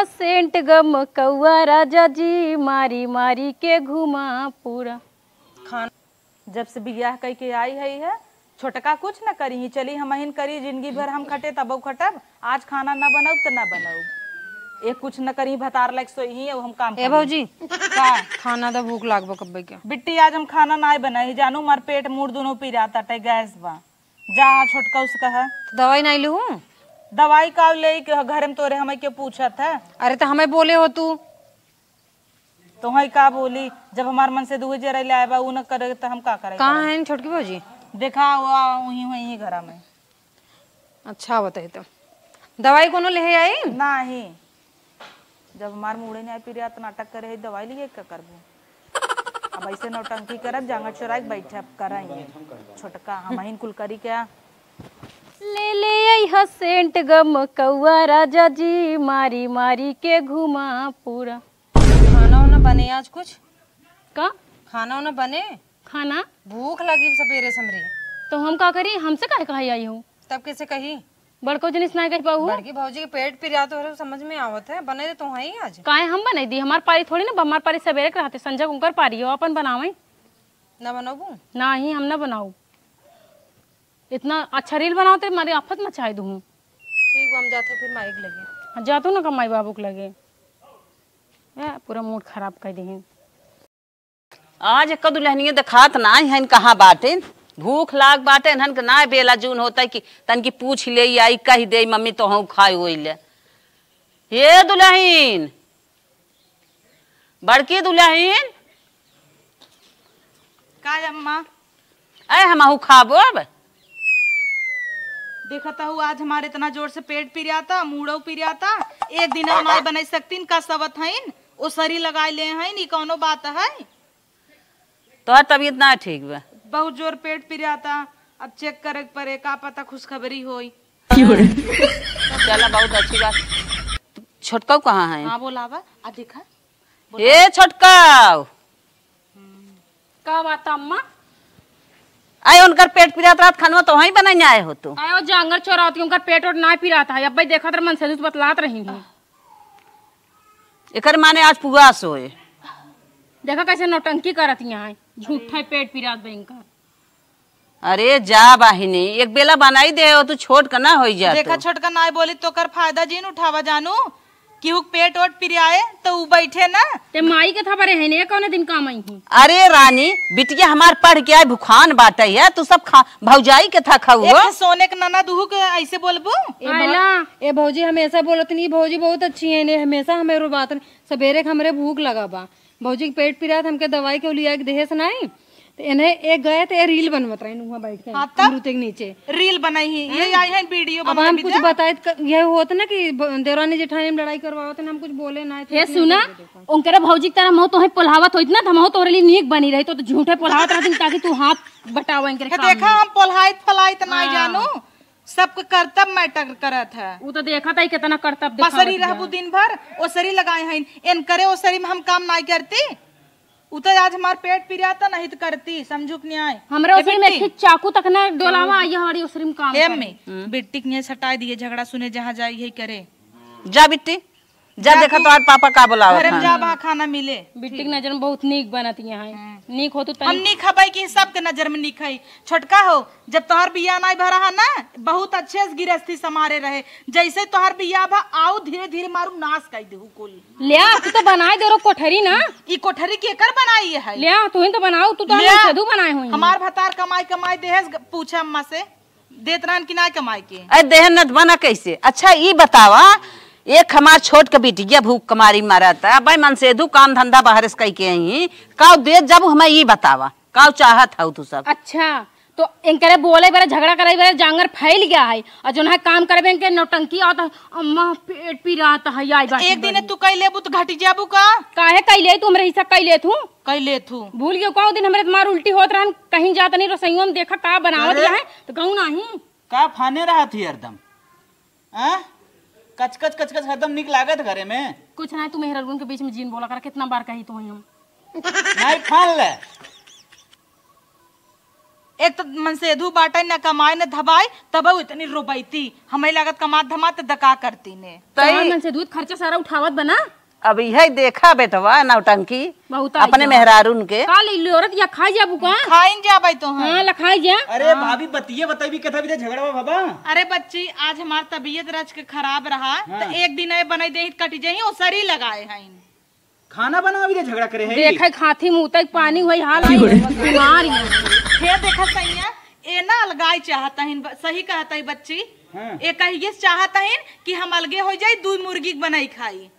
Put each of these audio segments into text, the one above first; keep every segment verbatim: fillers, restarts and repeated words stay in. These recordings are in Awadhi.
सेंट गम कौआ राजा जी, मारी मारी के घुमा पूरा। खाना जब से बियाह कई के आई है, है छोटका कुछ न करी ही, चली हमहिन करी, जिंदगी भर हम खटे तबो खटब, आज खाना न बनौब त न बनौब। एक कुछ न करी, भतार लायक सोई ही, अब हम काम ए करी। भौजी, का? खाना द, भूख लागबो कब्बे के। बिट्टी, आज हम खाना नाय बनाई, जानू, हमार पेट मुड़ दोनों पिरात अटे, गैस बा। जा छोटका उसका है। तो दवाई नाई लूँ? दवाई का ले के घरे में तोरे हमें के पूछत है? अरे तो हमें बोले हो तू। तोहई का बोली, जब हमार मन से दुहे जरे ले आए बा, उ न करे त हम का करे कहाँ करब? हैं छोटकी भौजी? देखा, वो वहीं, वहीं घरा में। अच्छा बताई तो। दवाई कोनो ले आई? नाही। जब हमार मूड़े नहीं पिरिया त नाटक करे है, दवाई लिए का करबू? अब ऐसे नौटंकी करब, जांगर चोराई के बैठब करई। छोटका हमहिन कुल करी क्या? ले ले अइहा सेंट गम कौआ राजा जी, मारी मारी के घुमा पूरा। खाना वाना बने आज कुछ? का? खाना वाना बने? खाना? भूख लगी सबेरे से हमरे। तो हम का करी? हमसे काहे कहे आई हूँ? तब कैसे कही? बड़को जनिस ना कह पाऊ। बड़की भौजी के पेट पिरिया तो समझ में आवत है, बने तो वहीं आज। काहे हम बनाई दी? हमार पारी थोड़ी ना बा, हमार पारी सबेरे के रहते, संझा के उनकर पारी हो, अपन बनावे। ना बनबू? नाही, हम ना बनाऊ। इतना अच्छा रील बनावते, मारे आफत मचाए दूँ। ठीक बा, हम जाते फिर माई के लगे। हाँ, जा तू ना कमाई बाबू के लगे। ए, पूरा मूड खराब कर दीहिन। आज एक दुल्हनिया देखात नाई हन, कहाँ बाटेन? भूख लाग बाटे, इन्हन के ना बेला जून होता है कि तनकी पूछ ले आई, कह दे, "मम्मी, तोहू खाए होई ले।" ये दुल्हन, बड़की दुल्हन, का अम्मा? अरे, हमहू खाबो अब। देखत हूँ, आज हमारे इतना जोर से पेट पिरियाता, मूड़ो पिरियाता, एक दिन हम नाई बनाई सकतीन, का सवत हईन, ओसरी लगाए ले हईन, ई कौनो बात है? तोहर तबीयत ना ठीक बा। बहुत जोर पेट पिराता, अब चेक करे के पड़े, का पता खुशखबरी होई। चला, बहुत अच्छी बात। छोटकाऊ कहाँ है? हाँ, बोलावा, आ देखा। ए छोटकाऊ। का बात अम्मा? आए, उनकर पेट पिरात रहत, खानवा तो वहीं बनाने आए हो तू। आयो जांगर चोरावती, उनकर पेट ओट ना पिरात है। अब भाई देखत रह, मन से दूध बतलात रही हूँ। एकर माने आज पुआस होए। देखा कैसे नौटंकी करत यहाँ है, झूठा ही पेट पिरात भयंकर। अरे जा बहिनी, एक बेला बनाई दे हो, तू छोट का ना होई जा देखा तू। छोटका ना बोली तो कर फायदा जिन उठावा जानू, केहू के पेट ओट पिराए तो उ बैठे ना। ते माई के था बरे है ने, कौने दिन काम आई ही। अरे रानी, बिटिया हमार पढ़ के आए भुखान बाटे है, तू सब खा, भौजाई के था खाऊ हो। एक सोने के ननद उहू के ऐसे बोलबू? ए भौ-, आयला। ए भौजी हमेशा बोलत नहीं, भौजी बहुत अच्छी है ने, हमेशा हमें रो बात नहीं। सबेरे के हमरे भूख लगा बा, भौजी के पेट पिरात, हमके दवाई के लिया के देहेस नाई, तो इन्हें एक गए तो ये रील बनवत रही वहाँ बैठ के हाँ, तब? अमरूते के नीचे। रील बनाई ही, ये हाँ। आई है वीडियो अब बनाई हम कुछ बिजा। बताए त क-, ये होत ना कि ब-, देवरानी जेठानी में लड़ाई करवावत ना, हम कुछ बोले ना, तो ये इसलिए सुना, बोल देता। उनकरे भौजी की तरह मऊ तोहे पोल्हावत होइत ना, तो मऊ तोहरे लिए नीक बनी रही, तो, तो झूठे पोल्हावत रहती ताकि तू हाथ बटावा इनके ये काम देखा, में। हम पोल्हाइत फलाइत ना हाँ। जानू, सबके करतब मैटर करत है। उ तो देखत है कितना करतब देखावत पसरी रहबू बा। दिन भर, ओसरी लगाए हईन। एनकरे ओसरी में हम काम नाई करती। उ तो आज हमार पेट पिराता नहीं तो करती, समझू के न्याय। हमरे ए ओसरी में बिट्टी। एक चाकू तक ना डोलावा, आई हमारी ओसरी में काम ए करे। अम्मी, हम्म। बिट्टी के न्याय सटाई दिए, झगड़ा सुने जहाँ जाई है करे। जा बिट्टी। जा जा देखा तू तोहार पापा का बोलावत घरे में हैं। जा, वहाँ खाना मिले। बिट्टी के नजर में बहुत नीक बनत यहाँ है। हम्म। नीक हो तू हम तनी नीक हबै कि सबके नजर में नीक है। छोटका हो, जब तोहार बियाह नाई भरा है ना, बहुत अच्छे से गिरस्ती समारे रहे। जैसे तोहार बियाह भा, आऊ धीरे धीरे मारू नाश कर देहू कुल। ल्या, तू तो बनाए दे रो कोठरी ना। ई कोठरी केकर बनाई है? ल्या, तू ही तो बनाऊ, तू तो ल्या। हमें सधू बनाए हुई। हमार भतार कमाई कमाई देहेस, पूछा अम्मा से। देत रहन कि ना कमाए के? अरे देहन न त बना कैसे? अच्छा ई बतावा, एक हमार छोट के बिटिया भूख के मारी मरत, अब मनसेधू काम धंधा बाहर से कई के आई, का देत जब हमें ई बतावा, का चाहत हऊ तू सब? अच्छा, तो इनकरे बोले बरे, झगड़ा करे बरे जांगर फैल गया है, और जोन है काम करबे इनके नौटंकी आवत है, अम्मा पेट पिरात है, आई बात एक दिन बड़ी। तू कई लेबू तो घटी जाबू का? काहे कई ले तू? हमरे हिस्सा कई ले तू? कई ले तू? भूल गयो का? दिन हमरे मार उल्टी होत रहन, कहीं जात नहीं, रसोईया में देखा का बनावत अरे। है, तो कहूँ नहीं। का फाने रहत ही हरदम? आ? कचकच, कचकच हरदम निक लागत घरे में? कुछ नहीं, तू मेहररुन के बीच में जिन बोला कर, कितना बार कही तू हम। नहीं फान ले। एक तो मनसेधू बाटे, न कमाए न धबाए, तब इतनी रोबैती। हमें लागत कमात धमात त दका करती ने। तई चार मनसेधू खर्चा सारा उठावत बना। अब यही देखा बेटवा नौटंकी बहुत आई अपने बा। मेहरारून के। का ले लो औरत या खाई जाबू का? खाइन जाबै तो हम। हाँ, लखाई जा। अरे हाँ। भाभी बतिये बताई भी कथा भी झगड़ा बा बाबा। अरे बच्ची, आज हमार तबीयत रच के खराब रहा, हाँ। त एक दिन ए बनाई दे कट जाई, ओसरी लगाए हैं। खाना बनावे के झगड़ा करे है। देखे खाथी मुँह तक पानी हुई हाल आई। बीमार ही। हे देखा सैया, ए ना अलगाई चाहत हन, ब-, सही कहत है बच्ची। हाँ। ए कहिए चाहत हन कि हम अलगे हो जाई, दू मुर्गी के बनाई खाई।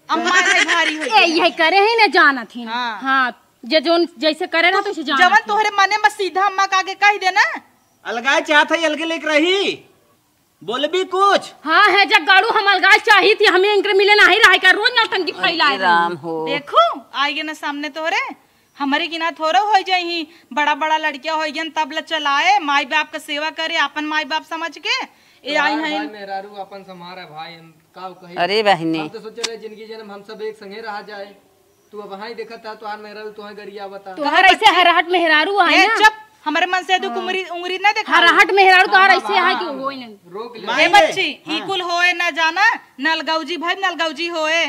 अम्मा नहीं भारी हो ए, गई। यही करे ही ना जानत ही। हाँ। हाँ, जे जोन जैसे करे ना तो उसे जानत जवन ही। तोहरे मने में सीधा अम्मा का आगे कह देना। अलगाई चाहत है, अलगे लेके रही। बोलबी कुछ? हाँ है जग गाड़ू, हम अलगाई चाहित ही, हमें इनके मिले नाही रहे का, रोज नौटंकी फैलाए अरे राम हो। देखू, आइगे ना सामने तोहरे, हमरे की ना थोड़ा हो जाई, बड़ा बड़ा लड़किया हो गयन, तब ल चलाए, माई बाप का सेवा करे, आपन माई बाप समझ के, ए आई तोहार हैं। भाई मेहरारू आपन समार है भाई, हम का कही? अरे बहिनी। हम तो सोचे रहे जिंदगी जन्म हम सब एक संगे रहा जाए। तू अब हाई देखत है, तोहार मेहरारू तोहे गरिया बता। तोहार ऐसे हरहट मेहरारू है ए, ना? चुप, हमरे मनसेधू हाँ। उंगरी, उंगरी ना देखा। हरहट मेहरारू तोहार हाँ, ऐसे हाँ, है कि हाँ। वो ही नहीं। रोक ले। माई ए रे। बच्ची, हाँ। ई कुल होए ना जाना, नलगौजी भाई नलगौजी होए।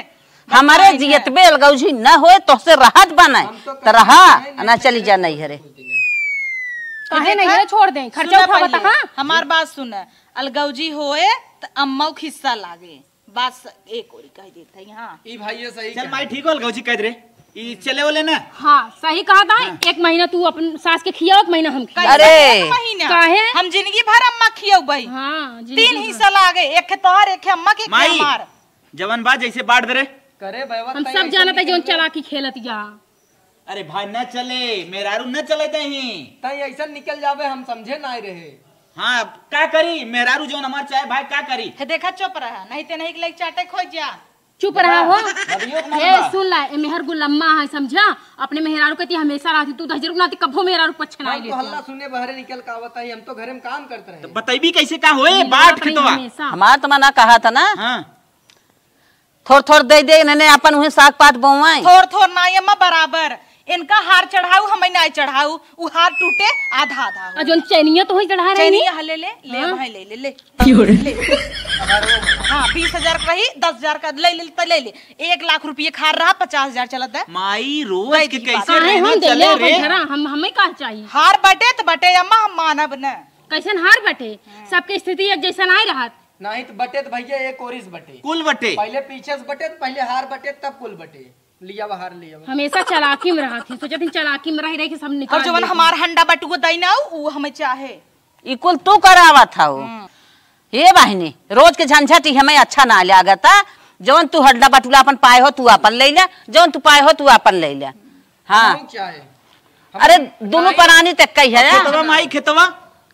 हमारे बताई जियत ना। बे अलगौजी न होए, तोहसे रहत बा नहीं, हम तो त रहा, कहते हैं, ना चली जा नहीं हरे। काहे देखा? नहीं है, छोड़ दें, खर्चा सुना उठावत पहले, हाँ? हमार बात सुन, अलगौजी होए त अम्मा खिस्सा लागे। बात स-, एक ओरी कह देत है, हाँ। ई भाई ये सही चल कहे। माई, ठीक हो, अलगौजी कह दे रे। ई चले वाले ना। हाँ, सही कहा था। हाँ। एक महीना तू अपन सास के खियाओ, एक महीना हम खियाओ। कैसे अरे। एक महीना? काहे? हम जिंदगी भर अम्मा खियौबै। हाँ, जिंदगी तीन भर। हिस्सा लागे, एक है तोहर, एक है अम्मा के, एक है माई, हमार। जवन बा जैसे बांट दे रे। करे बेवत हम तई सब ऐसे जानत है, निकल जौन गए। चलाकी खेलत जा। अरे भाई, न चले, मेहरारू न चले दही। तई ऐसा निकल जावे, हम समझे ना रहे। हाँ, का करी? मेहरारू जौन हमार चाहे भाई, का करी? हे देखा, चुप रहा, नहीं ते नहीं के लइक चाटे खोज जा। चुप रहा हो। बदियो के मन ए, बा। सुन ला, ए मेहर गुलम्मा है, समझा? अपने मेहरारू कहती हमेशा रहती, तू दहजर नाती कभो मेहरारू पक्ष ना हम तो लेती। हल्ला सुने बहरे निकल का आवत है, हम तो घरे में काम करत रहे। तो बतैबी कैसे का होए? ये बात बात रही खेतवा। हमेशा। हमार तो मना कहा था ना। हाँ। थोर थोर दे दे, इन्हें अपन उहे साग पात बोवाएं। थोर थोर ना, ये अम्मा बराबर। इनका हार चढ़ाऊ, हमें नाई चढ़ाऊ, उ हार टूटे, आधा आधा हो। आ, जोन चैनिया तो वही चढ़ा रही चैनिया नी। हा, ले ले, ले हाँ। भाई, ले ले, ले। की हो रे? ले। हाँ, बीस हजार का रही, दस हजार का ले ले, तो ले ले। एक लाख रुपये खार रहा, पचास हजार चलत है। माई, रोज दे के दी कैसे बात। काहे रहना हम देले चले अपन रे? घरा, हम, हमें का चाहिए? हार बटे तो बटे, अम्मा, हम मानब न। कैसन हार बटे? हाँ। सबके स्थिति एक जैसन आए रहत। नहीं तो बटे तो भैया एक ओरिस बटे। कुल बटे। पहले पीछे से बटे, तो पहले हार बटे, तब कुल बटे। लिया बाहर, लिया बाहर। हमेशा चालाकी में रहत ही, सोचत ही चालाकी में रह, रह के सब निकाल और जवन लेत ही। हमार हंडा बटुआ दई ना, उ हमें चाहे। ई कुल तू करावत हऊ। हम्म। हे बहिनी, रोज के झंझट ही हमें अच्छा ना लागता। जवन तू हंडा बटुला अपन पाए हो, तू अपन ले ले, जवन तू पाए हो, तू अपन ले ले। हाँ। हम चाहे। अरे, हमें दोनों नहीं। परानी तक कही है। खेतवा माई, खेतवा।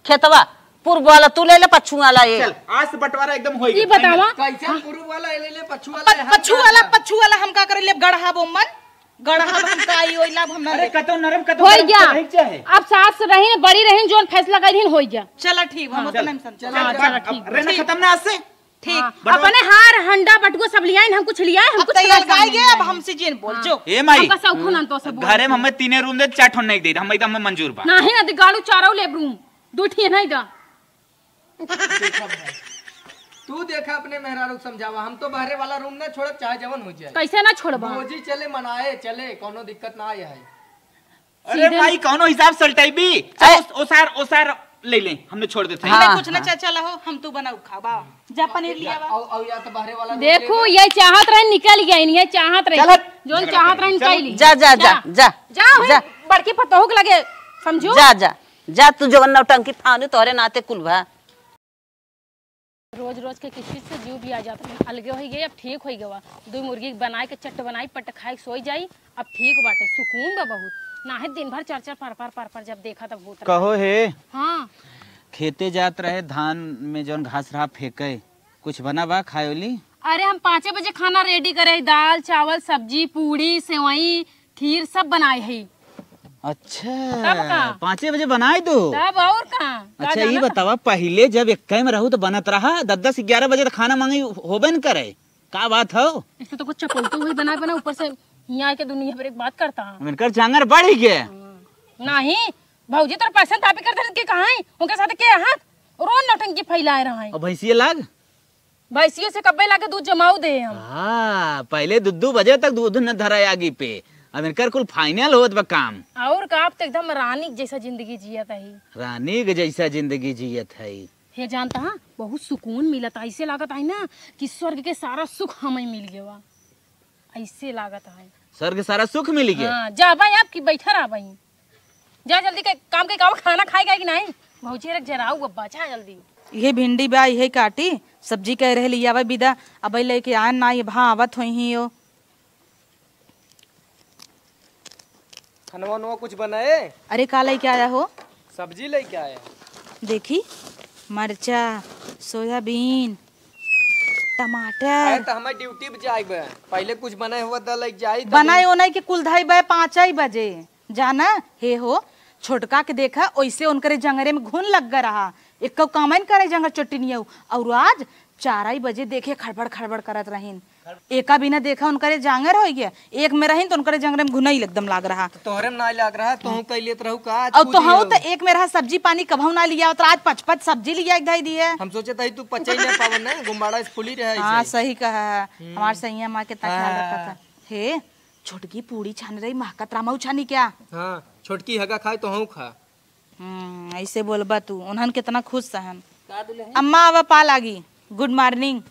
खेतवा, पूर्व वाला तू ले ले, पच्छू वाला ये। चल, आज से बंटवारा एकदम होई ई गया, बतावा। Final। कैसे पूर्व वाला ले ले, पच्छू वाला प-, है, हम पच्छू का वाला, का? पच्छू वाला हम का करे ले, गढ़ा बो मन, गढ़ा बो हम का ई ओइला हम ना अरे, ले। कतो नरम, कतो होई गरम, गया। तो नहीं चाहे। अब सास रही, बड़ी रही, जोन फैसला कर दिन होई गया। चला ठीक, हम हाँ। उतना चल, में समझ चल, हाँ, चल, चला अब ठीक। रहना ठीक। खत्म ना आज से। ठीक। हाँ, बंटवारा। अपने हार, हंडा, बटुआ सब लियाइन, हम कुछ लियाए, हम अब कुछ तैयार लेके गाय नहीं गए, अब आए। हमसे जिन बोल, हाँ। जो। ए माई, हमका शौक होना तो सब बोल। घरे में हमें तीने room दे, चार ठो नहीं दे, हम एकदम मंजूर बा। नहीं ना, गाड़ू चारो ले room। दो ठिए नहीं दा। देखा भाई। तू देखा अपने मेहरारू के समझावा, हम तो बहरे वाला room ना छोड़ब, चाहे जवन हो जाए। कैसे ना छोड़बा? भौजी चले मनाए, चले, कौनो दिक्कत ना आए है। अरे सीधे माई, कौनो हिसाब सलटैबी? चल, ए- ओस-, ओसार, ओसार ले ले, हमने छोड़ देते हैं। हाँ, कुछ ना हाँ। चाचा ला हो, हम तू बनाऊ खाबा। जा पनीर लिया बा। औ, औ या तो बहरे वाला देखो, ले ले। ये चाहत रहे निकल गया, ये चाहत रहे। चल हट। जोन चाहत रहे निकल ली। जा, जा, जा, जा। जा। जा, वही जा। बड़की पतोहू के लगे, समझो। जा, जा। जा, तू जवन नौटंकी फानू, तोहरे नाते कुल भा। रोज रोज के किस्किस से जीव भी आ जात रहे। अलगे होई गए, अब ठीक होई गवा। दो मुर्गी बनाए के चट बनाई, पट खाए, सोई जाई। अब ठीक बाटे, सुकून बा बहुत। नाहीं दिन भर चर चर पर पर पर पर जब देखा तब होत रहे। कहो हे। हाँ। खेते जात रहे, धान में जौन घास रहा फेंके, कुछ बना बा खाए वाली? अरे हम पाँचे बजे खाना ready करे, दाल, चावल, सब्जी, पूड़ी, सेवई, खीर सब बनाए है। अच्छा, तब का? पाँचे बजे बनाए दो? तब और का? का अच्छा, ये जाना था? बतावा, पहिले जब एक्के में रहू तो बनत रहा, दस दस ग्यारह बजे तो खाना मांगी होबे न करे। का बात हो? इससे तो कुछ चपोल तो वही बनाए बना, ऊपर से यहाँ आके दुनिया भर एक बात करता है। इनकर जांगर बढ़ गया। हाँ। नहीं, भौजी तोर पैसा तापी कर देने के कहाँ है? उनके साथ के हाथ रोज नौटंकी फैलाए रहा है। और भैंसिया लाग? भैंसियों से कब्बे लाके दूध जमाऊ दे हम। हाँ, पहले दू दू बजे तक दूध न धराए आगी पे। अब इनकर कुल फाइनल होत बा काम। और का, आप तो एकदम रानी के जैसा जिंदगी जियत है। रानी के जैसा जिंदगी जियत है। हे जानता हाँ, बहुत सुकून मिलत है। ऐसे लागत है ना कि स्वर्ग के सारा सुख हमें मिल गया। ऐसे लागत है। स्वर्ग के सारा सुख मिल गया? हाँ, जा भाई, आपकी बैठा रहा भाई। जा जल्दी के काम के, का खाना खाएगा कि नहीं? भौजी, रख जराऊ बब्बा, जा जल्दी। इहे भिंडी बा, इहे काटी। सब्जी कह रहे लियावा बिदा, अबे लेके आन ना, ये वहाँ आवत होई ही यो। खानवा नवा कुछ बनाए? अरे, का लेके आया हो? सब्जी लेके आया। देखी, मरचा, सोयाबीन, टमाटर। अरे, तो हमें ड्यूटी पे जाए बे, पहले कुछ बनाए हुआ तो लेके जाई, तब बनाए ओनाए के कुल धाई बे, पाँच ही बजे। जाना हे हो, छोटका के देखा, ओइसे उनकरे जंगरे में घुन लग गया रहा, एक कामन करे जंगर चोटिनिया। और आज चार ही बजे देखे खड़बड़ खड़बड़ करत रहीन, एका बिना देखा उनकरे जांगर हो गया। एक में रहीन तो उनकरे जंगरे में घुनई एकदम लाग रहा। तो तोहरे में ना लाग रहा, तोहू कह लेत रहू का आज और पूछ तोहू लियो। तो एक में रहा सब्जी पानी कभऊ ना लिया, तो आज पच पच सब्जी लिया एक धाई दिए। हम सोचे तही तू पचे ही ना पावन ना, गुम्बाड़ा से फूली रहे हाँ, ऐसे। सही कहा है। हम्म। हमार सैया माँ के तना ख्याल हाँ। रखा था। हे, छोटकी पूड़ी छान रही, महकत रामाऊ छानी क्या? हाँ, छोटकी हगा खाए तो हूँ खा। हम्म, ऐसे बोलबा तू, उन्हन कितना खुश सहन। का दुल्हन? अम्मा, आवा पा लागी। गुड मॉर्निंग।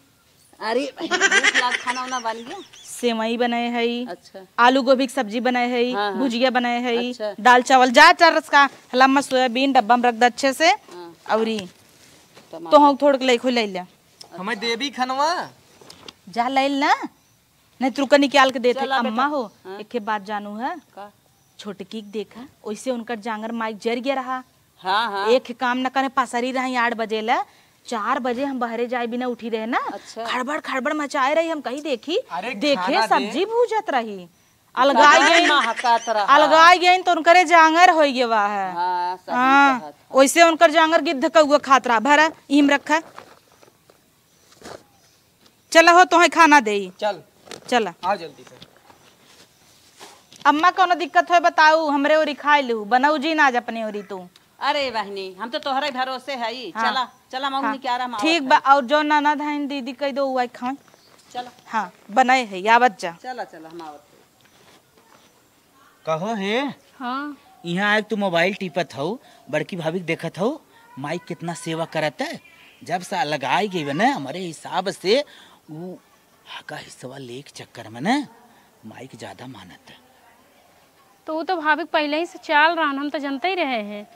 अरे, भूख लाग, खाना उना बन गया? सेवई बनाए हई, अच्छा। आलू गोभी के सब्जी बनाए हई, हाँ, हाँ। भुजिया बनाए हई, अच्छा। दाल चावल, जा चार रस का, हला अम्मा सोयाबीन डब्बा में रख दे अच्छे से, हाँ। औरी टमाटर। तो हम थोड़क लेखो ले ले। हमें देबी खनवा। जा ले ना। नहीं, तू रुका, निकाल के देते। चला बेटा। अम्मा हो, हाँ। एक ठे बात जानू है? का? छोटकी के देखा, ओइसे उनकर जांगर माइक जर गया रहा। हाँ, हाँ। एक काम न करे, पसरी रही आठ बजे ले, चार बजे हम बहरे जाए बिना उठी रहे ना। अच्छा। खड़बड़, खड़बड़ मचाए रही, हम कही देखी, अरे, देखे खाना दे। सब्जी भूजत रही। अलगाई गई, महकत रहा। अलगाई गई तो उनकरे जांगर होई गवा है। हाँ, सही हाँ, कहत। ओइसे उनकर जांगर गिद्ध कौआ खात रहा। भरा, इम रखा। चला हो, तोहे खाना देई। चल। चला। आओ जल्दी से। अम्मा, कौनो दिक्कत होए बताऊ, हमरे ओरी खाए लू, बनऊ जी ना आज अपने ओरी तू। अरे बहनी, हम तो तोहरे भरोसे हई। हाँ। चला, चला, मऊ हाँ। निकारा हम आवत ठीक बा, हई। और जो ननद हईन दीदी कह दो, वही खाए। चला। हाँ, बनाए है, आवत जा। चला, चला, हम आवत हई। कहो हे, हाँ। यहाँ आए तू मोबाइल टिपत हऊ, बड़की भाभी के देखत हऊ, माई कितना सेवा करत है। जब से अलगाई गई बा ना, हमरे हिसाब से ऊ हका हिस्सा लेक चक्कर में ना माई के ज्यादा मानत है। तो वो तो भाभी के पहले ही से चाल रहन, हम तो जनते ही रहे हैं।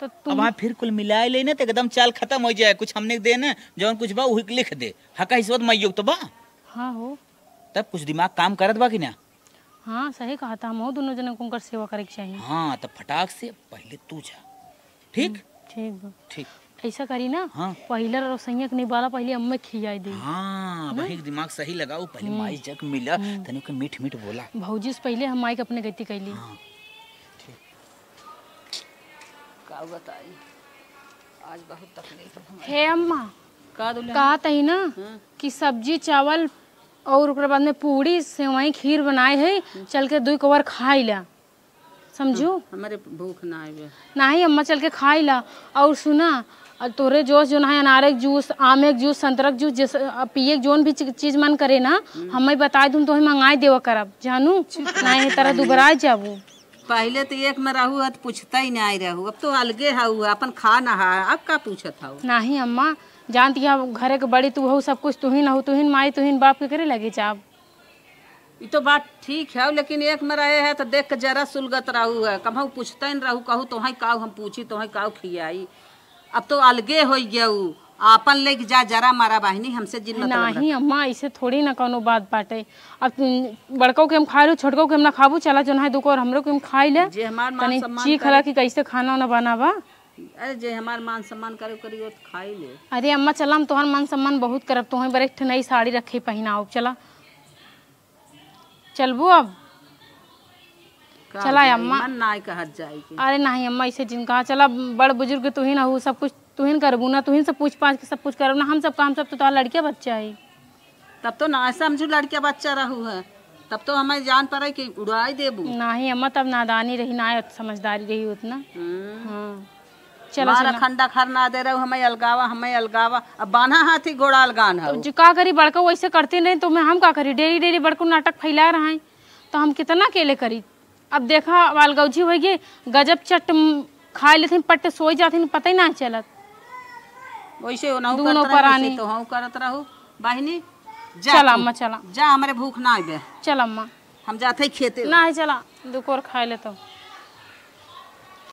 तो अब तुम वहाँ फिर कुल मिलाए ले ना, तो एकदम चाल खत्म हो जाए। कुछ हमने के दे ना, जौन कुछ बा, वही के लिख दे। हका हिस्सा तो माइयो के तो बा। हाँ हो। तब कुछ दिमाग काम करत बा कि ना? हाँ, सही कहा था, हमहू दोनों जने को उनकर सेवा करे के चाही। हाँ, तब फटाक से पहले तू जा, ठीक? हम्म, ठीक बा। ठीक। ऐसा करी ना, हाँ। पहिला रसोइया के निबाला पहले अम्मे खियाई दे। हाँ, ना? वही दिमाग सही लगाऊ, पहले हम्म। माई जग मिला, हम्म। तनी ओके मीठ मीठ बोला। भौजी से पहले हम माई के अपने गति कैली। हाँ, ठीक। का बताई, आज बहुत तकलीफ है हमारे। हे अम्मा, का दुल्हन? कहा तही ना हाँ। कि सब्जी चावल और ओकरे बाद में पूड़ी, सेवई, खीर बनाए है, चल के दुई कवर खाई ला, समझू? हमारे भूख ना आवे। नाही अम्मा, चल के खाई ला। और सुना, अ, तोरे जोश जो ना है, अनारे के जूस, आमे के जूस, संतरा के जूस, जैसे, अ, पिए के जोन भी चीज, चीज मन करे ना, हम्म। हमें बताए, तुम तोहे मंगाए देवा करब, जानू? चुप रह, नाही तरह बहनी। दुबराए जाबू। पहले तो एक में रहू है तो पूछता ही नहीं रहू, अब तो अलगे हऊ, अपन खा ना है, अब का पूछत हऊ? नाही अम्मा, जानती है, घरे के बड़ी तू हो, सब कुछ तू ही न हो, तू ही न माई, तू ही न बाप, के करे लगे जाब? ई तो बात ठीक है, लेकिन एक में रहे है तो देख के जरा सुलगत रहू है, कबहू पूछते न रहू, कहू तोहई काऊ हम पूछी, तोहई काऊ खियाई। अब तो अलगे हो गयू, आपन लेके जा, जरा मारा बहिनी, हमसे जिन मतलब नाही रख। अम्मा, ऐसे थोड़ी ना कोनो बात बाटे। अब तुम बड़कऊ के हम खा लू, छोटकऊ के हम ना खाबू, चला जो ना है दुको और हमरो के हम खाई ले। जे हमार मान तनी सम्मान चीख करे। ला कि कैसे खाना वाना बना बा। अरे जे हमार मान सम्मान करे करी वो तो खाई ले। अरे अम्मा, चला हम तोहार मान सम्मान बहुत करब, तोहे बड़े एक ठे नई साड़ी रखे पहिनाओ, चला। चलबू अब? का चला जाई, अम्मा। मन नाय कहत जाई के। अरे नाही अम्मा, ऐसे जिन कहा, चला, बड़ बुजुर्ग तुहिन हऊ, सब कुछ तुहिन करबू ना, तुहिन से पूछ पाछ के सब कुछ करब ना, हम सब काम सब तो तोहार लड़के बच्चा है। तब तो ना समझू लड़के बच्चा रहू है। तब तो हमें जान पड़े कि उड़ाई देबू। नाही अम्मा, तब नादानी रही, ना समझदारी रही उतना। हम्म। हाँ, चला, मारा चला। खंडा खर ना दे रहू, हमें अलगावा, हमें अलगावा। अब बान्हा हाथी घोड़ा अलगान तो हऊ। जो का करी, बड़का वैसे करती नहीं तो मैं हम का करी? डेली डेली बड़को नाटक फैला रहा है, तो हम कितना अकेले करी? अब देखा, अब अलगौजी होइगी, गजब चट म-, खाए लेथिन, पट्टे सोई जाथिन, पता ही ना चलत। वैसे ओनहु दूनो करत रहू, परानी। वैसे तोहू करत रहू। बहिनी, जा चला तू। अम्मा, चला। जा, हमरे भूख ना आइबे। चला अम्मा। हम जाते ही खेते। नाही, चला, दुकोर खाए ले तो।